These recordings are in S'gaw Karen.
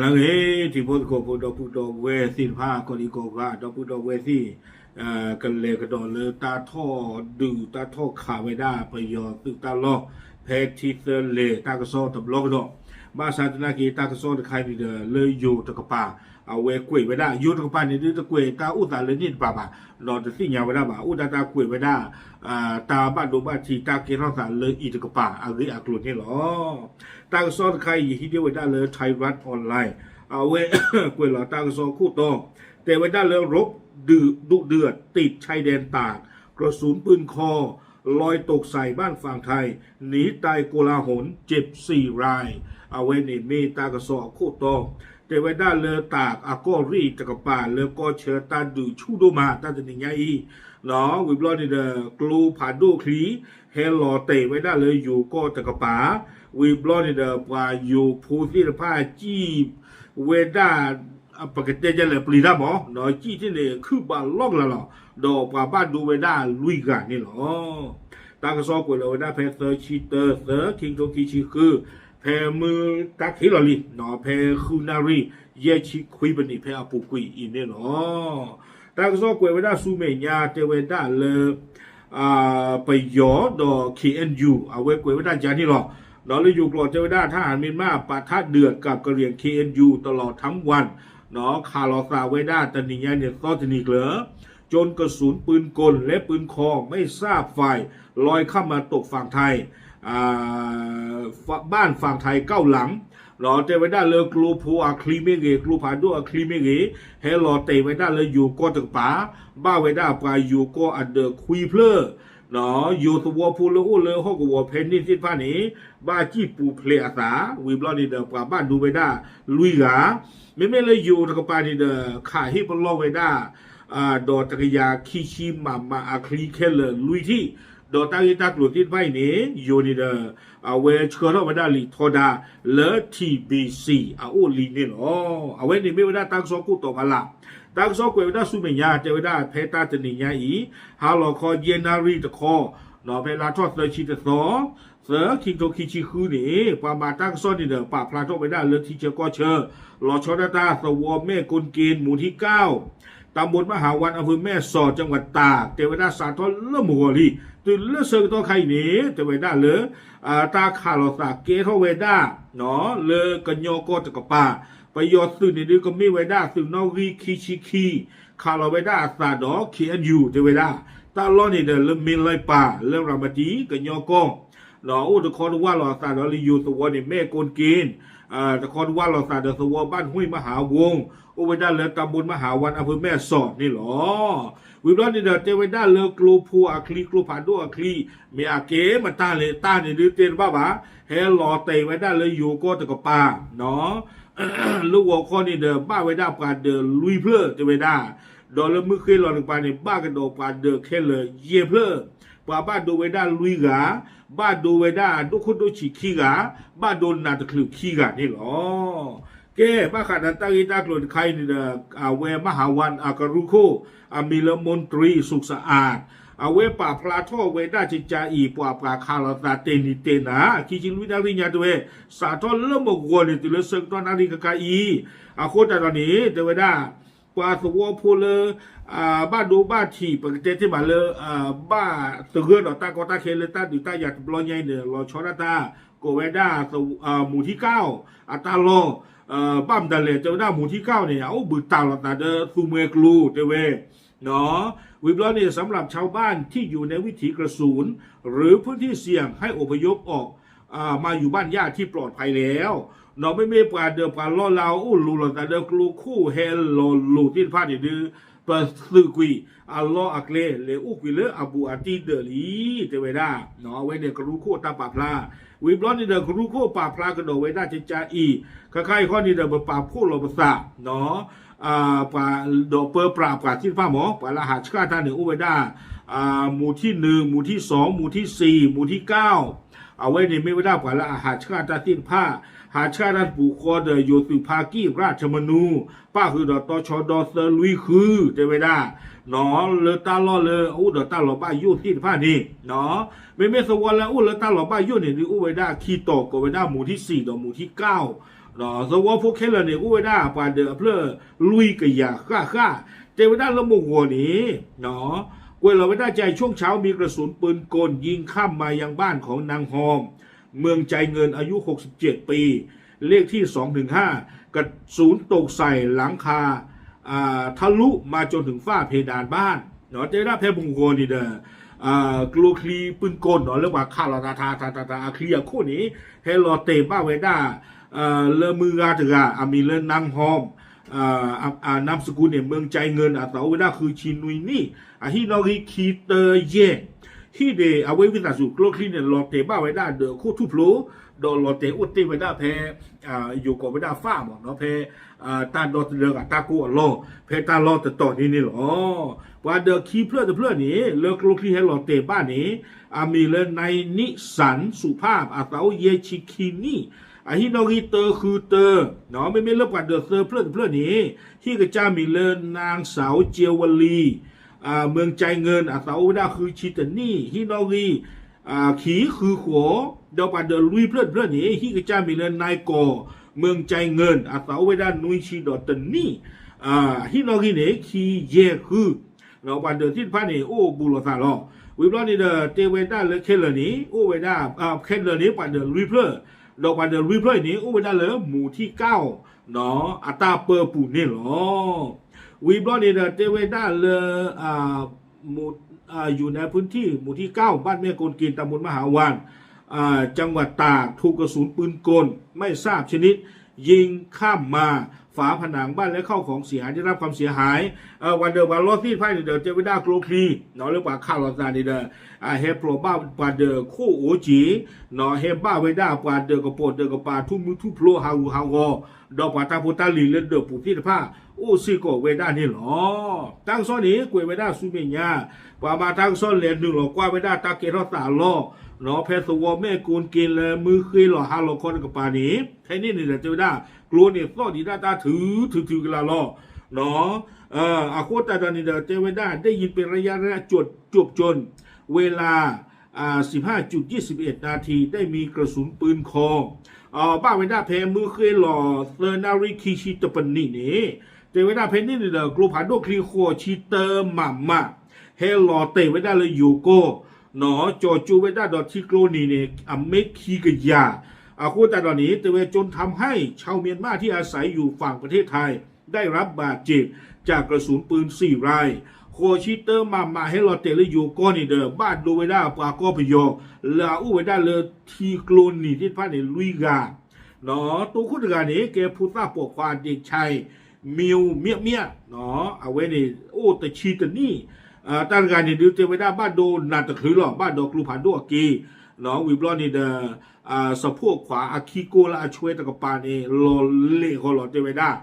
လၢဂ့ၤ ထံဖိကီၢ်ဖိ ဒီပုၢ်ဒီဝဲၢ်သ့ၣ်တဖၣ် ကီၢ်ဒံကီၢ်ဂၤ ဒီပုၢ်ဒီဝဲၢ်သ့ၣ် ကလဲၤကဒီးလၢတၢ်ထီၣ်ဒုး တၢ်ထီၣ်ခးဝဲဒၣ် ပယီၤသုးတၢ်လီၢ် ဖဲထံသၢလဲၤတၢ်ကစီၣ်တဘျီကဒီး, ဘၣ်ဆၣ်သနာ်က့ တၢ်ကစီၣ်တခါအံၤန့ၣ်ဒီး လၢယိၤတကပၤ အဝဲကွဲးဝဲဒၣ် ယိၤတကပၤန့ၣ်ဒုး တကွဲးတၢ်အိၣ်သးလၢန့ၣ်တပၤဘၣ်, ဒီးတသ့ၣ်ညါဝဲဒၣ်ဘၣ်, အိၣ်ဒၣ်တၢ်ကွဲးဝဲဒၣ် တၢ်ဘၣ်ဒိဘၣ်ထံး တၢ်ကဲထီၣ်သးလၢအံၤတကပၤ အဂ့ၢ်အကျိၤန့ၣ်လီၤ. တၢ်ကစီၣ်တခါအံၤ ယဟံးန့ၢ်ဝဲဒၣ်လၢ Thai Rat Online အဝဲကွဲးလီၤတၢ်ကစီၣ်အခိၣ်တီ, တဲဝဲဒၣ်လၢ รบดึกดุเดือดติดชายแดนตาก กระสุนปืนคอ ลอยตกใส่บ้านฝั่งไทย หนีตายโกลาหล เจ็บสี่ราย အဝဲန့ၣ်မ့ၢ်တၢ်ကစီၣ်အခိၣ်တီ, တဲဝဲဒၣ်လၢ ตาก အကီၢ်ရ့ၣ်တကပၤ လၢကီၢ်ဆၢတၢ်ဒုးဆူၣ်ဒိၣ်မး တၢ်တနံၤညါအံၤ, ဝံၤဘျီန့ၣ်ဒီး ကျိဖးဒိၣ်ချံ ဟဲလီၤတဲာ်ဝဲဒၣ်လၢယိၤကီၢ်တကပၤ, ဝံၤဘျီန့ၣ်ဒီး ပှၤယိၤဖိသ့ၣ်တဖၣ်စံၣ်ဝဲဒၣ် ပကတဲဒ်လဲၣ် ပျံၤတၢ်မး စံၣ်သ့ၣ်န့ၣ် ခုၣ်ဘၣ်လီၢ်ကလာ်လီၤ, ဒီးပှၤဘၣ်ဒိဝဲဒၣ်လွံၢ်ဂၤန့ၣ်လီၤ. တၢ်ကစီၣ်ကွဲးလီၤဝဲဒၣ်ဖဲသၢဆံတၢ သၢ ခံကထိခံဆံဃု, ဖဲမုၢ်တၢ်ခံးလီၤလံ, ဖဲဃုနၣ်ရံၣ် ယဲၢ်ဆံခွံပနံး ဖဲအပူၤကွံာ်အံၤန့ၣ်လီၤ. တၢ်ကစီၣ်ကွဲးဝဲဒၣ်ဆူမဲာ်ညါ တဲဝဲဒၣ်လၢ ပယီၤဒီး เคเอ็นยู အဝဲကွဲးဝဲဒၣ်ယၤန့ၣ်လီၤ. ဒီးလၢယိၤကျိာ်တဲဝဲဒၣ် ทหารเมียนมาปะทะเดือดกับกะเหรี่ยง เคเอ็นยู ตลอดทั้งวัน ခးလိာ်သးဝဲဒၣ်တနံၤညါန့ၣ် သီတနံၤကျၢၤ จนกระสุนปืนกลและปืนคอไม่ทราบฝ่ายลอยเข้ามาตกฝั่งไทย บ้านฝั่งไทยเก้าหลัง ဒီးတဲဝဲဒၣ်လၢကျိဖိအချံမ့ၢ်ဂ့ၤ ကျိဖးဒိၣ်အချံမ့ၢ်ဂ့ၤ ဟဲလီၤတဲာ်ဝဲဒၣ်လၢယိၤကီၢ်တကပၤ ဘၣ်ဝဲဒၣ်ပှၤယိၤကီၢ်အဒၢးခွံဖျၢၣ်, ယိၤသဝီဖိလၢအိၣ်လၢဟီၣ်ကဝီၤဖဲန့ၣ်သ့ၣ်တဖၣ်န့ၣ် ဘၣ်စံၣ်ပူၤဖျဲးအသး ဝံၤဘျီန့ၣ်ဒီးပှၤဘၣ်ဒိဝဲဒၣ်လွံၢ်ဂၤ, မ့မ့ၢ်လၢယိၤတကပၤန့ၣ်ဒီး ခးဟ့ၣ်ပလီၢ်ဝဲဒၣ် ဒီးတကယၤခံဆံမးမးအချံခဲလၢာ်လွံၢ်ထံၣ်, ဒီးတၢ်ဂ့ၢ်တၢ်ကျိၤသ့ၣ်တဖၣ်အံၤန့ၣ် ယိၤန့ၣ်ဒီး အဝဲဆှၢထီၣ်ဝဲဒၣ်လံာ်ထီဒါလၢ ထံၣ်ဘံၣ်စံၣ် အအိၣ်လံန့ၣ်လီၤ. အဝဲန့ၣ်မ့ၢ်ဝဲဒၣ်တၢ်ကစီၣ်ခိၣ်တီဖးလၢ်, တၢ်ကစီၣ်ကွဲးဝဲဒၣ်ဆူမဲာ်ညါ တဲဝဲဒၣ်ဖဲတၢ်တနံၤညါအံၤ ဟါလီၤခီယဲၢ်နၣ်ရံၣ်တခီ ဖဲလါထီၣ်သၢဆံတသီ သၢ ခံကထိခံဆံဃုန့ၣ် ပှၤမၤတၢ်ကစီၣ်န့ၣ်ဒီး ပာ်ဖျါထီၣ်ဝဲဒၣ်လၢထံဆၢကီၢ်ဆၢ လီၤဆီဒၣ်တၢ်သဝီမဲၣ်ကိၣ်က့ၣ် မူၤထံကၢ် တၢ်ဘိၣ်မဟါဝၣ် အဖၢၣ်မဲၣ်စီၤ ကၠၣ်ဝးတၢ် တဲဝဲဒၣ်စးထီၣ်လၢမုၢ်ဂီၤလံ, တုၤလၢဆၢကတီၢ်ခါအံၤန့ၣ် တဲဝဲဒၣ်လၢ တၢ်ခးလိာ်သးကဲထီၣ်ဝဲဒၣ် လၢကညီကီၢ်တကပၤ, ပယီၤသုးန့ၣ်ဒုးကမ့ၢ်ဝဲဒၣ်သုးနီၣ်ဂံၢ်ခံဆံခံ ခးလီၤဝဲဒၣ်အသးဒီး เคเอ็นยู တဲဝဲဒၣ် တၢ်လီၢ်န့ၣ်ဒီးလၢမ့ၢ်လၢပၤ လၢရၤမတံ ကညီကီၢ် အိၣ်တခီတဝၢ်လီၤအသးဒီးလၢယိၤသဝီန့ၣ် မဲၣ်ကိၣ်က့ၣ် တခီတဝၢ်လီၤသးဒီးသဝီဘၣ်နွံမဟါဝိ အိၣ်ဝဲဒၣ်လၢတၢ်ဘိၣ်မဟါဝၣ် အဖၢၣ်မဲၣ်စီၤန့ၣ်လီၤ. ဝံၤဘျီန့ၣ်ဒီးတဲဝဲဒၣ်လၢကျိဖိအချံ ကျိဖးဒိၣ်အချံ မ့ၢ်အကဲမတၤလဲၣ် တၢ်န့ၣ်ဒုးတဲတဘၣ်ဘၣ် ဟဲလီၤတဲာ်ဝဲဒၣ်လၢယိၤကီၢ်တကပၤ လၢဂီၤခီန့ၣ်ဒီး ဘၣ်ဝဲဒၣ်ပှၤဒၢးလွံၢ်ဖျၢၣ်တဲဝဲဒၣ်, ဒီးလၢမုၢ်ဃ့လီၤတကပၤန့ၣ် ဘၣ်ကဒီးပှၤဒၢးခဲလၢာ်ယဲၢ်ဖျၢၣ်, ပှၤဘၣ်ဒိဝဲဒၣ်လွံၢ်ဂၤ, ဘၣ်ဒိဝဲဒၣ်ဒိၣ်ခိၣ်ဒိၣ်ဆံးခံဂၤ, ဘၣ်ဒိနးတချုးခံဂၤန့ၣ်လီၤ. ကဲ ဘၣ်ဃးဒီးတၢ်ဂ့ၢ်တၢ်ကျိၤတခါအံၤန့ၣ်ဒီး အဝဲမဟါဝၣ်အကရူၢ်ခိၣ် အမံၤလၢ မွန်တြံ စုစအး အဝဲပာ်ဖျါထီၣ်ဝဲဒၣ်ကကါအံၤ ပှၤပှၤခးလိာ်သးတဲာ်နံၤတဲာ်နၤ ခံဆံလွံၢ်နၣ်ရံၣ်ညါတဲဝဲ စးထီၣ်လၢမုၢ်ဂီၤန့ၣ် တုၤလၢဆၢကတီၢ်နၣ်ရံၣ်ကကါအံၤ, အဃိသတးဒီးန့ၣ် တဲဝဲဒၣ် ပှၤသဝီဖိလၢ ဘၣ်ဒိဘၣ်ထံး ပကတဲတ့ၢ်မးလၢ ဘၣ်သဂၢၢ်ဒီးတၢ်ကီတၢ်ခဲလၢတၢ်ဒုးတၢ်ယၤတဘျီညါအံၤန့ၣ် လီၤဆီဒၣ်တၢ် ကိးဝဲဒၣ် မူၤထံကၢ်အီၤ အတၢ်လီၢ် ဘၣ်မတၤလဲၣ် တဲဝဲဒၣ်မူၤထံကၢ်အီၤန့ၣ် အအိၣ်ဘှံးတၢ်လိာ်သးဒီးသူမှဲကျိတဲဝဲ ဝံၤဘျီန့ၣ် สำหรับชาวบ้านที่อยู่ในวิถีกระสุน หรือพื้นที่เสี่ยงให้อพยพออกมาอยู่บ้านญาติที่ปลอดภัยแล้ว ဒီးမ့မ့ၢ်ပှၤဒၢးပှၤလီၢ်လၢအအိၣ်လိၤလိာ်သးဒီးကျိခိၣ်ဟဲလီၤလိၤသ့ၣ်တဖၣ်န့ၣ်ဒုး ပသုးကွံာ်အလီၢ်အကျဲ လဲၤအိၣ်ကွံာ်လၢအဘူးအတံၢ်ဒၢးလံ တဲဝဲဒၣ်. အဝဲန့ၣ်ကရူၢ်ခိၣ်တၢ်ပာ်ဖျါ, ဝံၤဘျီန့ၣ်ဒီးကရူၢ်ခိၣ်ပာ်ဖျါကဒီးဝဲဒၣ်ကကါအံၤ, ခဲခါအံၤခီန့ၣ်ဒီး ပပာ်ဖှိၣ်လီၤပသး ပှၤဒီးပၢပြးပှၤသ့ၣ်တဖၣ်မး ပှၤလၢအဟးဆှၣ်တၢ်န့ၣ် အိၣ်ဝဲဒၣ် မူၤထံၣ်နုၤ, မူၤထံၣ်စီၤ, မူၤထံၣ်စံၤ, မူၤထံၣ်ကၢ်, အဝဲန့ၣ်မ့ၢ်ဝဲဒၣ်ပှၤလၢအဟးဆှၣ်တၢ်သ့ၣ်တဖၣ်, ဟးဆှၣ်တၢ်တပူၤဃီဒီး ယိၤသုးဖါကံၢ်ရၣ်ထၢမနူ ပၣ်ဃုာ်ဒီးတီဆှီဒီသၢလွံၢ်ဃု တဲဝဲဒၣ်, လၢတၢ်လီၢ်လၢအအိၣ်ဒီးတၢ်လီၤဘၣ်ယိၣ်သ့ၣ်တဖၣ်န့ၣ်, မ့မ့ၢ်သဝီလၢအအိၣ်လၢတၢ်လီၤဘၣ်ယိၣ်န့ၣ်ဒုး အိၣ်ဝဲဒၣ်ခံတီၤ ကိးဝဲဒၣ်မူၤထံၣ်စံၤဒီးမူၤထံၣ်ကၢ် သဝီဖိခဲလၢာ်န့ၣ် အိၣ်ဝဲဒၣ်ပှၤဒၢးအဖျၢၣ်လွံၢ်ကယၤဃၣ်ဃၣ်, တဲဝဲဒၣ်လၢမိၢ်ဂီၤန့ၣ် ကွဲးလီၤဝဲဒၣ် จ่ายช่วงเช้ามีกระสุนปืนกลยิงข้ามมายังบ้านของนางฮอม เมืองใจเงินอายุหกสิบเจ็ดปี เลขที่สองหนึ่งห้า กระสุนตกใส่หลังคา อ่า ทะลุมาจนถึงฝ้าเพดานบ้าน တဲဝဲဒၣ်ဖဲမိၢ်ဂီၤန့ၣ်ဒီး ကျိချံ ปืนกล နီၤ လၢပှၤခးလီၤတၢ်တၢ်တၢ်တၢ်အချံအခိၣ်န့ၣ် ဟဲလီၤတဲာ်ဘၣ်ဝဲဒၣ် လၢမုၢ်ဂၤတဂၤ အမံၤလၢ นางฮอม นามสกุลန့ၣ် เมืองใจเงิน အသးအိၣ်ဝဲဒၣ်ဃုဆံနွံနံၣ် အဟံၣ်နီၣ်ဂံၢ်ခံတၢယဲၢ် ဟံၣ်န့ၣ် အဝဲဝံသးစူၤ ကျိချံန့ၣ် လီၤတဲာ်ဘၣ်ဝဲဒၣ်ဒၢးခိၣ်ထူၣ်ဖျိ ဒီးလီၤတဲာ်အိၣ်တ့ၢ်ဝဲဒၣ်ဖဲ ယိၤကီးဝဲဒၣ် ဖးမး နီၤ ဖဲ တၢ်ဒီသဒၢဂၤတၢ်ကိၢ်အလီၢ် ဖဲတၢ်လီၢ်တတီၤန့ၣ်န့ၣ်လီၤ. ပှၤဒၢးခံဖျၢၣ်တဖျၢၣ်န့ၣ် လၢကျိချံဟဲလီၤတဲာ်ဘၣ်န့ၣ် အမံၤလၢ นายนิสสัน สุภาพ အသးအိၣ်ယဲၢ်ဆံခံနံၣ် အဟံၣ်နီၣ်ဂံၢ်တၢဃုတၢ မ့မ့ၢ်လၢပှၤဒၢးသၢဖျၢၣ်တဖျၢၣ်န့ၣ် ဟံၣ်ကစၢ်မံၤလၢ นางสาวเจวลี เมืองใจเงิน အသးအိၣ်ဝဲဒၣ်ဃုဆံတနံၣ် ဟံၣ်နီၣ်ဂံၢ် ခံဃုဃိး ဒီးပှၤဒၢးလွံၢ်ဖျၢၣ်တဖျၢၣ်န့ၣ် ဟံၣ်ကစၢ်မံၤလၢ นายก่อ เมืองใจเงิน အသးအိၣ်ဝဲဒၣ်နွံဆံဒီးတနံၣ် ဟံၣ်နီၣ်ဂံၢ်န့ၣ် ခံယဲၢ်ဃု ပှၤဒၢးသ့ၣ်တဖၣ်န့ၣ် အိၣ်ဘူးလိာ်သးလီၤ. ဝံၤဘျီန့ၣ်ဒီး တဲဝဲဒၣ်လၢခဲလၢာ်န့ၣ် အိၣ်ဝဲဒၣ် ခဲလၢာ်န့ၣ် ပှၤဒၢးလွံၢ်ဖျၢၣ် ဒီးပှၤဒၢးလွံၢ်ဖျၢၣ်အံၤန့ၣ် အိၣ်ဝဲဒၣ်လၢမူၤထံကၣ်အီၤ အတၢ်ပၢပူၤန့ၣ်လီၤ. ဝံၤဘျီန့ၣ်ဒီး တဲဝဲဒၣ်လၢ อยู่ในพื้นที่หมู่ที่เก้า บ้านแม่โกนเกณฑ์ ตำบลมหาวัน จังหวัดตาก ถูกกระสุนปืนกลไม่ทราบชนิดยิงข้ามมา ฝาผนังบ้านและข้าวของเสียหาย ได้รับความเสียหาย ပှၤဒၢးပှၤလီၢ်သ့ၣ်တဖၣ်န့ၣ်ဒီး တဲဝဲဒၣ်ကျိချံ လၢပှၤခးလိာ်သးန့ၣ်ဒီး ဟဲဖျိးဘၣ်ပှၤဒၢးခိၣ်အိၣ်က့ၤ ဟဲဘၣ်ဝဲဒၣ်ပှၤဒၢးကပိာ်ဒၢးကပၤ ထူၣ်မုၢ်ထူၣ်ဖျိ ဟးဂူာ်ဟးဂီၤ ဒီးပှၤတၢ်ဖိတၢ်လံၤလၢဒၢးပူၤသ့ၣ်တဖၣ် အိၣ်စ့ၢ်ကီးဝဲဒၣ်န့ၣ်လီၤ. တၢ်ကစီၣ်န့ၣ် ကွဲးဝဲဒၣ်ဆူမဲာ်ညါ ပှၤမၤတၢ်ကစီၣ်လဲၤနုာ်လီၤကွၢ်ဝဲဒၣ်တၢ်ကဲထီၣ်သးအလီၢ် ဖဲသဝီမဲၢ်ကိၣ်က့ၤလၢမုၢ်ဃ့လီၤဟါလီၤခီတကပၤန့ၣ် ဖဲန့ၣ်န့ၣ်ဒီးတဲဝဲဒၣ် ကျိန့ၣ်သီၣ်ဒံးဒၣ်တၢ်ထုးထုးထုးကလာ်လီၤ. အဃိသတးဒီးန့ၣ်ဒီးတဲဝဲဒၣ် ได้ยินเป็นระยะระยะ จวบจน เวลา อ่า สิบห้าจุดยี่สิบเอ็ดนาที ได้มีกระสุนปืนคอ ဘၣ်ဝဲဒၣ်ဖဲမုၢ်ဃ့လီၤသၢနၣ်ရံၣ်ခံဆံတပနံးန့ၣ် တဲဝဲဒၣ်ဖဲန့ၣ်န့ၣ်ဒီး ကျိဖးဒိၣ်ချံဃိးဆံတၢမးမး ဟဲလီၤတဲာ်ဝဲဒၣ်လၢယိၤကီၢ် ကၠီၤကၠိဝဲဒၣ်ဒီးထံကျိနံၤန့ၣ် အမ့ၢ်ခံကယၤ အဃိသတးဒီးန့ၣ် တဲဝဲ จนทำให้ชาวเมียนมาที่อาศัยอยู่ฝั่งประเทศไทย ได้รับบาดเจ็บจากกระสุนปืนสี่ราย ဃိးဆံတၢမးမးဟဲလီၤတဲာ်လၢယိၤကီၢ်န့ၣ်ဒီး ဘၣ်ဒိဝဲဒၣ်ပှၤကီၢ်ပယီၤ လၢအအိၣ်ဝဲဒၣ်လၢထံကျိနံၤသ့ၣ်တဖၣ်န့ၣ် လွံၢ်ဂၤ တိခိၣ်တဂၤန့ၣ် ကဲဖိသၣ်ပိာ်ခွါ เด็กชาย มิว เมียะเมียะ အဝဲန့ၣ် အိၣ်တဆံတနံၣ် တၢ်တဂၤန့ၣ်ဒုးတဲဝဲဒၣ်ဘၣ်ဒိနးတချုးလီၤ ဘၣ်ဒီးကျိဖးဒိၣ်အက့ ဝံၤဘျီန့ၣ်ဒီး စဖိးခွါအခံကိၢ်လၢအဆွဲတကပၤန့ၣ် လီၤလဲာ်ဃီလီၤတဲဝဲဒၣ်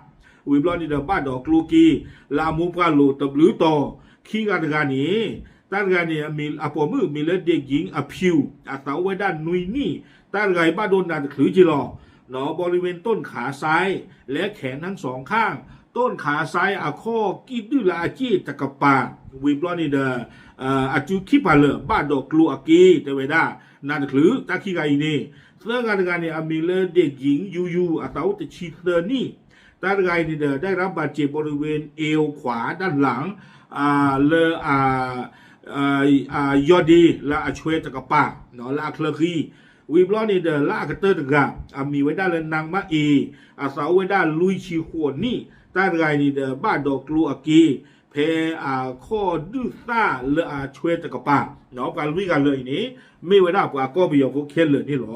ဝံၤဘျီန့ၣ်ဒီးဘၣ်ဒီးကျိက့ လၢအမိၢ်ပှၢ်လိၤတဘျုးတီၤ ခံဂၤတဂၤန့ၣ် တၢ်တဂၤန့ၣ် အပိာ်မုၣ်မံၤလၢ เด็กหญิง อภิว အသးအိၣ်ဝဲဒၣ်နွံနံၣ် တၢ်တဂၤအံၤဘၣ်ဒိနးတချုးက့လီၤ บริเวณต้นขาซ้าย และแขนทั้งสองข้าง ต้นขาซ้าย အခီၣ်ကံၣ်ဒုၣ်လၢအစ့ၣ်တကပၤ ဝံၤဘျီန့ၣ်ဒီး အစုခံပာ်လၢာ် ဘၣ်ဒီးကျိအက့ တဲဝဲဒၣ် နးတချုး တၢ်ခံဂၤအံၤန့ၣ် သၢဂၤတဂၤန့ၣ် အမံၤလၢ เด็กหญิง ยูยู အသးအိၣ်တဆံသၢနံၣ် တၢ်တဂၤအံၤန့ၣ်ဒီး ได้รับบาดเจ็บบริเวณเอวขวาด้านหลัง လၢ ယီၢ်ဒ့ လၢအဆွဲတကပၤ လၢအချၢဃံ ဝံၤဘျီန့ၣ်ဒီး လၢအကတၢၢ်တဂၤ အမံၤဝဲဒၣ်လၢ นางมะเอ အသးအိၣ်ဝဲဒၣ်လွံၢ်ဆံဃိးနံၣ် တၢ်တဂၤအံၤန့ၣ်ဒီး ဘၣ်ဒီးကျိအက့ ဖဲအခီၣ်ဒုၣ်သၣ်လၢအဆွဲတကပၤ ပှၤလွံၢ်ဂၤလၢာ်အံၤန့ၣ် မ့ၢ်ဝဲဒၣ်ပှၤကီၢ်ပယီၤဖိခဲလၢာ်န့ၣ်လီၤ.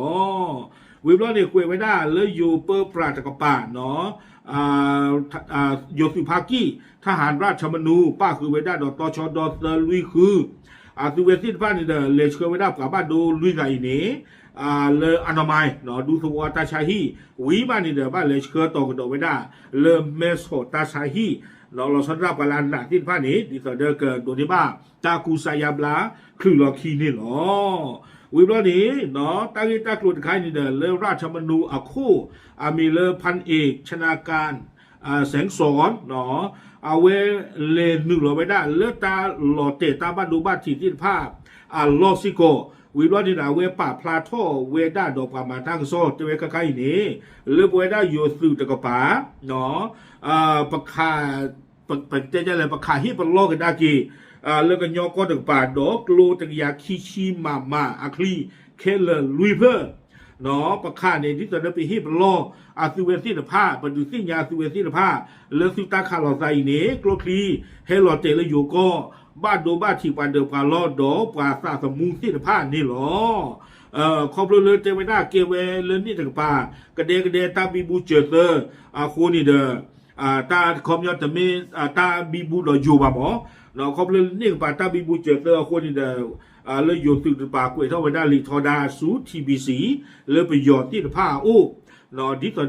ဝံၤဘျီန့ၣ် ကွဲးဝဲဒၣ်လၢယိၤပၢပြးတကပၤ ယိၤသုးဖါကံၣ် ทหารราชธรรมนูญ ပၣ်ဃုာ်ဝဲဒၣ်ဒီးတီဆှီဒီသၢလွံၢ်ဃု အသုဝဲသ့ၣ်တဖၣ်န့ၣ်ဒီး လဲၤဆှၢဝဲဒၣ်ပှၤဘၣ်ဒိလွံၢ်ဂၤအံၤန့ၣ် လၢအနီၢ်မါ ဒူသဝီတၢ်ဆါဟံၣ် ဝံၤဘၣ်န့ၣ်ဒီး ဘၣ်လဲၤဆှၢတီၤကဒီးဝဲဒၣ် လၢမဲဆီးတၢ်ဆါဟံၣ် လီၤဆီဒၣ်ပှၤလၢအနာ်သ့ၣ်တဖၣ်န့ၣ် ဒ်သိးဒီးကဒိးန့ၢ်ဘၣ် တၢ်ကူစါယါဘျါ ချုးလီၤခံန့ၣ်လီၤ. ဝံၤဘျီန့ၣ် တၢ်ဂ့ၢ်တၢ်ကျိၤတခါအံၤန့ၣ်ဒီး လၢ ราชธรรมนูญ အခိၣ် အမံၤလၢ พันเอก ชนาการ แสงสอน အဝဲလဲၤနုာ်လီၤဝဲဒၣ် လၢတၢ်လီၤတဲာ်တၢ်ဘၣ်ဒိဘၣ်ထံးသ့ၣ်တဖၣ် အလီၢ်စ့ၢ်ကီး ဝံၤဘျီန့ၣ်ဒီး အဝဲပာ်ဖျါထီၣ်ဝဲဒၣ်ဒီးပှၤမၤတၢ်ကစီၣ်တဲဝဲခါခါအံၤန့ၣ် လၢပဝဲဒၣ်ယိၤသုးတကပၤ ပ ပတဲလဲၣ် ပခးဟ့ၣ်ပလီၢ်ကဒါက့ၤ လၢကညီကီၢ်တကပၤ ဒီးကျိတကယၤခံဆံမးမးအချံခဲလၢာ်လွံၢ်ဖျၢၣ် ပခးန့ၣ် ဒ်သိးဒီးပဟ့ၣ်ပလီၢ် အသုဝဲသ့ၣ်တဖၣ် ပဒုးသ့ၣ်ညါအသုဝဲသ့ၣ်တဖၣ် လၢသုတၢ်ခးလိာ်သးအံၤန့ၣ် ကျိချံဟဲလီၤတဲာ်လၢယိၤကီၢ် ဘၣ်ဒိဘၣ်ထံးပှၤဒၢးပှၤလီၢ် ဒီးပှၤသးသမူသ့ၣ်တဖၣ်န့ၣ်လီၤ. ခီဖျိလၢတဲဝဲဒၣ်ကဲဝဲလၢန့ၣ်တကပၤ ကဒဲကဒဲတၢ်ဘံဘူစၢၤသၢ အဃိန့ၣ်ဒီး တၢ်တခီပညီတမ့ၢ် တၢ်ဘံဘူဒီးယိၤဘၣ်မး, ခီဖျိလၢန့ၣ်ကပၤတၢ်ဘံဘူစၢၤသၢအဃိန့ၣ်ဒီး လၢယိၤသုးတကပၤကွဲးထီၣ်ဝဲဒၣ်လံာ်ထီဒါဆူ ထံဘံၣ်စံၣ် လၢပယီၤသ့ၣ်တဖၣ်အအိၣ် ဒ်သိးဒီးက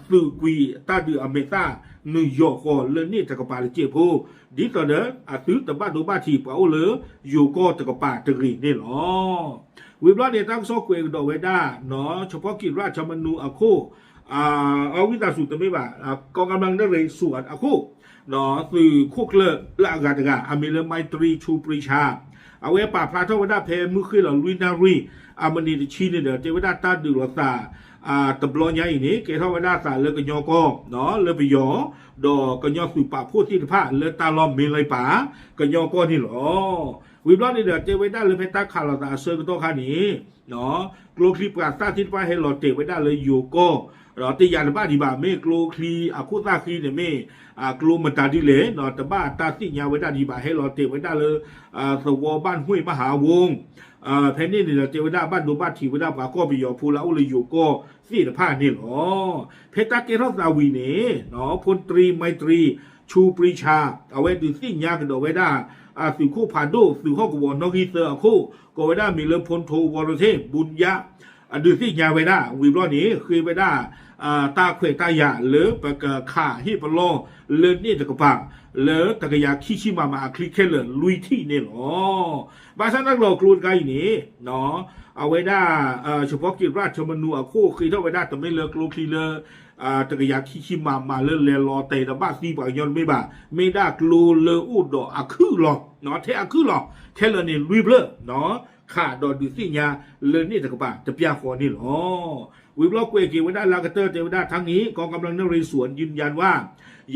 သုးကွံာ်တၢ်ဒုးအမဲာ်သၣ်နုာ်ယိာ်ဃီၤလၢန့ၣ်တကပၤတစဲးဖိ, ဒ်သိးဒီးအသုတဘၣ်ဒိဘၣ်ထံးပှၤအိၣ်လၢယိၤကီၢ်တကပၤတဂ့ၤန့ၣ်လီၤ. ဝံၤဘျီန့ၣ် တၢ်ကစီၣ်ကွဲးကဒီးဝဲဒၣ် เฉพาะกิจราชธรรมนูญ အခိၣ် အဝံသးစူၤတမ့ၢ်ဘၣ် กองกำลังนเรศวร အခိၣ် သုးခိၣ်ကျၢၢ်လၢအဂၤတဂၤ အမံၤလၢ ไมตรี ชูปรีชา အဝဲပာ်ဖျါထီၣ်ဝဲဒၣ်ဖဲမုၢ်ဃ့ၢ်လီၤလွံၢ်နၣ်ရံၣ် အမံးနံးတဆံန့ၣ်ဒီး တဲဝဲဒၣ်တၢ်ဒုးလိာ်သး တဘျီညါအံၤန့ၣ် ကဲထီၣ်ဝဲဒၣ်သးလၢကညီကီၢ် လၢပယီၤ ဒီးကညီသုးပာ်ဖှိၣ်သ့ၣ်တဖၣ်လၢတၢ်လီၢ်မ့ၢ်လၢပၤ ကညီကီၢ်န့ၣ်လီၤ. ဝံၤဘျီန့ၣ်ဒီး တဲဝဲဒၣ်လၢဖဲတၢ်ခးလိာ်သးအဆၢကတီၢ်ခါန့ၣ် ကျိချံပှၤသၣ်သ့ၣ်တဖၣ်ဟဲလီၤတဲာ်ဝဲဒၣ်လၢယိၤကီၢ် ဒီးတယာ်တဘၣ်ဒံးဘၣ် မ့ၢ်ကျိချံအခိၣ်သၣ်ဃံန့ၣ်မ့ၢ် ကျိမတၤဒ်လဲၣ် တဘၣ်တၢ်သ့ၣ်ညါဝဲဒၣ်ဒံးဘၣ် ဟဲလီၤတဲာ်ဝဲဒၣ်လၢ သဝီบ้านห้วยมหาวง ဖဲန့ၣ်န့ၣ်ဒီး တဲဝဲဒၣ်ဘၣ်ဒိဘၣ်ထံးဝဲဒၣ်ပှၤကီၢ်ပယီၤဖိလၢအအိၣ်လၢယိၤကီၢ်သ့ၣ်တဖၣ်န့ၣ်လီၤ. ဖဲတၢ်ကဲထီၣ်သးဝံၤန့ၣ် พลตรี ไมตรี ชูปรีชา အဝဲဒုးသ့ၣ်ညါကဒီးဝဲဒၣ် သုးခိၣ်ဖးဒိၣ် သုးဟီၣ်ကဝီၤနီၣ်ဂံၢ်သၢအခိၣ် ကိးဝဲဒၣ်မံၤလၢ พลโท วรเทพ บุญยะ အဒုးသ့ၣ်ညါဝဲဒၣ် ဝံၤဘျီန့ၣ် ဃ့ဝဲဒၣ် တၢ်ခွဲးတၢ်ယာ်လၢပကခးဟ့ၣ်ပလီၢ်လၢန့ၣ်တကပၤ လၢတကယၤခံဆံမးမးအချံခဲလၢာ်လွံၢ်ထံၣ်န့ၣ်လီၤ. ဘၣ်ဆၣ်တၢ်ကလီၤကျိတခါအံၤန့ၣ် အဝဲဒၣ် เฉพาะกิจราชธรรมนูญ အခိၣ်ဃ့ထီၣ်ဝဲဒၣ် တမ့ၢ်လၢကျိချံလၢ တကယၤခံဆံမးမးလၢလဲၤလီၤတဲာ်ဒီးဘၣ်သံပှၤကညီတမ့ၢ်ဘၣ်, မ့ၢ်ဒၣ်ကျိလၢအိၣ်ဒီးအခုၣ်လီၤ, ထဲအခုၣ်လီၤ, ခဲလၢာ်န့ၣ်လွံၢ်ဖျၢၣ် ခးဒီးဒုးသ့ၣ်ညါလၢန့ၣ်တကပၤတပျၢ်ဃီန့ၣ်လီၤ. ဝံၤဘျီကွဲးက့ၤဝဲဒၣ်လၢအကတၢၢ်တဲဝဲဒၣ် ทั้งนี้ กองกำลังนเรศวรยืนยันว่า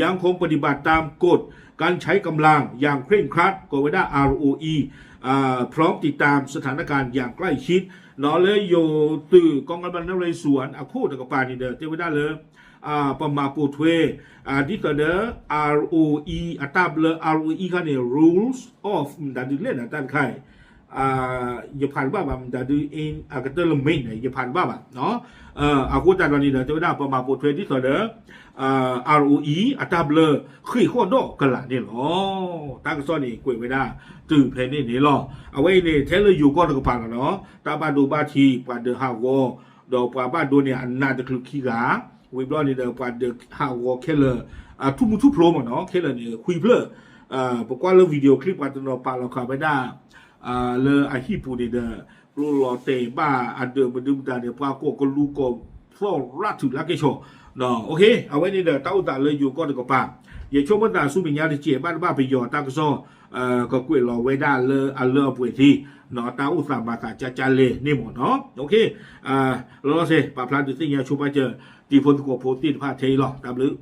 ยังคงปฏิบัติตามกฎ การใช้กำลังอย่างเคร่งครัด ကိးဝဲဒၣ် อาร์โออี พร้อมติดตามสถานการณ์อย่างใกล้ชิด လၢယိၤသုး กองกำลังนเรศวร အခိၣ်တကပၤန့ၣ်ဒီး တဲဝဲဒၣ်လၢ ပမၤပိာ်ထွဲ ဒ်သိးဒီး อาร์โออี အတၢ်ဘျၢ อาร์โออี ခါန့ၣ် rules of မတၤဒုးလဲၣ်နၤတၢ်တခါအံၤ ယဖးတဘၣ်ဘၣ် မတၤဒုး အကတၢၢ်လၢ မ့ၢ်န့ၣ် ယဖးတဘၣ်ဘၣ်. အဃိသတးဒီးန့ၣ်ဒီး တဲဝဲဒၣ်ပမၤပိာ်ထွဲဒ်သိးဒီး อาร์โออี အတၢ်ဘျၢဃ့ၢ်ဃီၣ်ဒီးကလာ်န့ၣ်လီၤ. တၢ်ကစီၣ်န့ၣ်ကွဲးဝဲဒၣ်တုၤဖဲန့ၣ်န့ၣ်လီၤ. အဝဲအံၤန့ၣ် ထဲလၢယိၤကီၢ်တကပၤလီၤနီၤ တၢ်ဘၣ်ဒိဘၣ်ထံး ပှၤဒၢးဟးဂီၤ ဒီးပှၤဘၣ်ဒိန့ၣ် အနးတချုးခံဂၤ ဝံၤဘျီန့ၣ်ဒီး ပှၤဒၢးဟးဂီၤခဲလၢာ် ထူၣ်မူထူၣ်ဖျိမ့ၢ်နီၤ ခဲလၢာ်န့ၣ် ခွံဖျၢၣ် ပကွၢ်လၢ video clip ပှၤတနီၤပာ်လီၤဃာ်ဝဲဒၣ် လၢအဟံၣ်ပူၤန့ၣ်ဒီး ကျိလီၤတဲာ်ဘၣ်အဒၢးမဒုမတၤန့ၣ် ပှၤကိးကလူးကိးသီၣ်ရၣ်ထုးလၢကဲၣ်ဆိး အဝဲန့ၣ်ဒီး တၢ်အိၣ်သးလၢယိၤကီၢ်တကပၤ ယဆိကမိၣ်သးဆူမဲာ်ညါတစဲး ဘၣ်တဘၣ်ပယီၤတၢ်ကစီၣ် ကကွဲးလီၤဝဲဒၣ်လၢအလၢအပှဲၤသ့ တၢ်အိၣ်သးမၤသးကၠါကၠါလဲၣ်န့ၣ်မ့ၢ်နီၤ. လီၤလီၤဆဲး ပာ်ဖျါဒုးသ့ၣ်ညါဆိပာ်စၢၤ တံၤဖိသကိးဖိသ့ၣ်တဖၣ်ထဲအံၤလီၤ. တၢ်ဘျုး